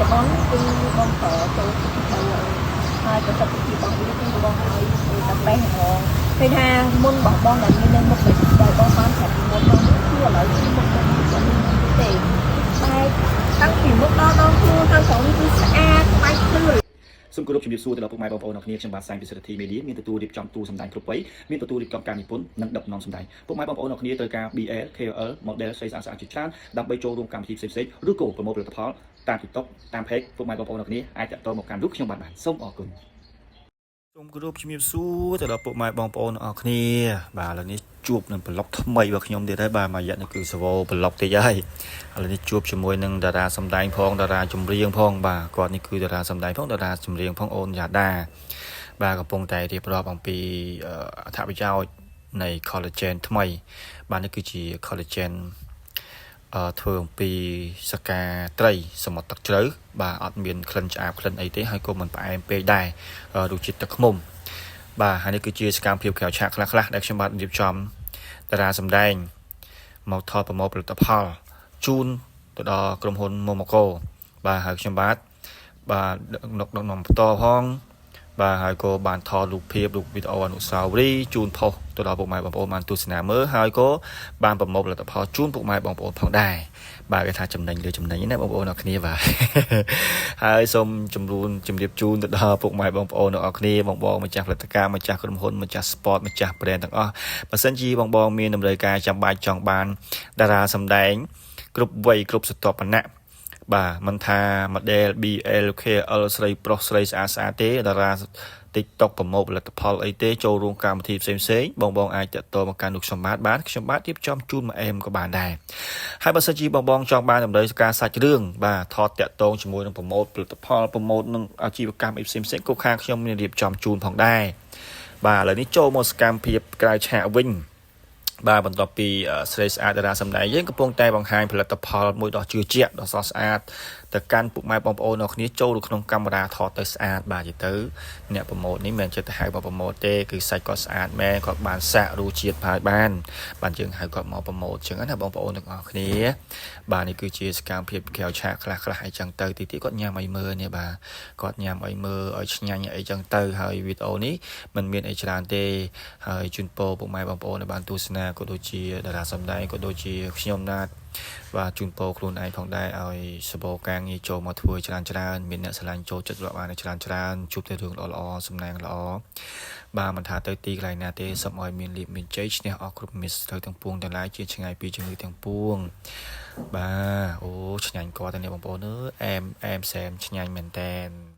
ច្ចុប្បន្នគឺបងប្រើចូល3ហើយប្រសិទ្ធភាពរបស់វាគឺបងឲ្យគឺតែបេះហ្មងឃើញថាមុនរបស់បងដែលមាននៅមុខដែលបងបានប្រាប់ពីមុនមកនេះគឺឥឡូវគឺមុខបងគាត់មានទេបែកតាំងពីមុខដល់ដងខ្លួនខាងក្រោមនេះគឺស្អាតបែកភ្លឺ សូមគោរពជំរាបសួរទៅដល់ពុកម៉ែបងប្អូនអរគ្នាខ្ញុំបាទសែងពិសិដ្ឋធីមេឌាមានទទួលរៀបចំទូសម្ដែងគ្រប់វ័យមានទទួលរៀបចំការនិពន្ធនិងដឹកនាំសម្ដែងពុកម៉ែបងប្អូនអរគ្នាត្រូវការ BL KOL model ស្រីស្អាតស្អាតជាច្រើនដើម្បីចូលរួមកម្មវិធីផ្សេងៗឬក៏ប្រមូលផលិតផលតាម TikTok តាម Page ពុកម៉ែបងប្អូនអរគ្នាអាចតាក់ទងមកកាន់រូបខ្ញុំបាទបានសូមអរគុណសូមគោរពជំរាបសួរទៅដល់ពុកម៉ែបងប្អូនអរគ្នាបាទឥឡូវនេះជួបនឹង vlog ថ្មីរបស់ខ្ញុំទៀតហើយបាទមួយរយៈនេះគឺសវោ vlog តិចហើយឥឡូវនេះជួបជាមួយនឹងតារាសម្ដែងផងតារាចម្រៀងផងបាទគាត់នេះគឺតារាសម្ដែងផងតារាចម្រៀងផងអូនយ៉ាដាបាទកំពុងតែរៀបរាប់អំពីអត្ថប្រយោជន៍នៃ collagen ថ្មី បាទនេះគឺជា collagen ធ្វើអំពីសកាត្រីសមុទ្រទឹកជ្រៅបាទអត់មានក្លិនឆ្អាបក្លិនអីទេហើយក៏មិនផ្អែមពេកដែររសជាតិទឹកឃ្មុំបាទហើយនេះគឺជាសកម្មភាពក្រៅឆាកខ្លះៗដែលខ្ញុំបាទរៀបចំតារាសម្ដែងមកថតប្រមូលផលិតផលជូនទៅដល់ក្រុមហ៊ុន Momoko បាទហើយខ្ញុំបាទបាទដឹកដឹកនាំបន្តផងបាទហើយក៏បានថតរូបភាពរូបវីដេអូអនុស្សាវរីយ៍ជូនផុសទៅដល់ពុកម៉ែបងប្អូនបានទស្សនាមើលហើយក៏បានប្រមូលផលិតផលជូនពុកម៉ែបងប្អូនផងដែរបាទគេថាចំណេញលើចំណេញណាបងប្អូនអរគ្នាបាទ ហើយសូមជម្រាបជម្រាបជូនទៅដល់ពុកម៉ែបងប្អូនទាំងអស់គ្នាបងបងម្ចាស់ផលិតកម្មម្ចាស់ក្រុមហ៊ុនម្ចាស់ sport ម្ចាស់ brand ទាំងអស់បើសិនជាបងបងមានតម្រូវការចាំបាច់ចង់បានតារាសម្ដែងគ្រប់វ័យគ្រប់ស្រទាប់វណ្ណៈបាទមិនថា model BL KL ស្រីប្រុសស្រីស្អាតស្អាតទេតារា TikTok ប្រម៉ូទផលិតផលអីទេចូលរួមកម្មវិធីផ្សេងផ្សេងបងបងអាចតាក់ទងមកកាន់លោកខ្ញុំបាទបានខ្ញុំបាទរៀបចំជូនមកអែមក៏បានដែរហើយបើសិនជាបងបងចង់បានតម្រូវការសាច់រឿងបាទថតតាក់ទងជាមួយនឹងប្រម៉ូទផលិតផលប្រម៉ូទនឹងអាជីវកម្មអីផ្សេងផ្សេងក៏ខាងខ្ញុំមានរៀបចំជូនផងដែរបាទឥឡូវនេះចូលមកសកម្មភាពក្រៅឆាកវិញបាទបន្ទាប់ពីស្រីស្អាតតារាសម្ដែងយើងកំពុងតែបង្ហាញផលិតផលមួយដ៏ជឿជាក់ដ៏ស្រស់ស្អាតទៅកាន់ពុកម៉ែបងប្អូនអរគ្នាចូលទៅក្នុងកាមេរ៉ាថតទៅស្អាតបាទនិយាយទៅអ្នក promote នេះមិនមែនចិត្តទៅហៅមក promote ទេគឺសាច់គាត់ស្អាតមែនគាត់បានសាក់រសជាតិហើយបានបានយើងហៅគាត់មក promote ចឹងណាបងប្អូនទាំងអស់គ្នាបាទនេះគឺជាសកម្មភាពក្រៅឆាកខ្លះខ្លះអីចឹងទៅទីទីគាត់ញ៉ាំឲ្យមើលនេះបាទគាត់ញ៉ាំឲ្យមើលឲ្យឆ្ងាញ់អីចឹងទៅហើយវីដេអូនេះมันមានអីច្រើនទេហើយជូនពរពុកម៉ែបងប្អូនឲ្យបានទស្សនាក៏ដូចជាតារាសម្ដែងក៏ដូចជាខ្ញុំណាត់បាទជូនពរខ្លួនឯងផងដែរឲ្យសបោការងារចូលមកធ្វើច្រើនច្រើនមានអ្នកស្រឡាញ់ចូលចិត្តរាប់អានច្រើនច្រើនជួបតែរឿងល្អៗសំណាងល្អបាទមិនថាទៅទីកន្លែងណាទេសូមឲ្យមានលៀបមានជ័យឈ្នះអស់គ្រប់មិត្តត្រូវទាំងពួងទាំងឡាយជាឆ្ងាយពីជំងឺទាំងពួងបាទអូឆ្ងាញ់គាត់តែនេះបងប្អូនអើយអែមអែមសែមឆ្ងាញ់មែនតែន។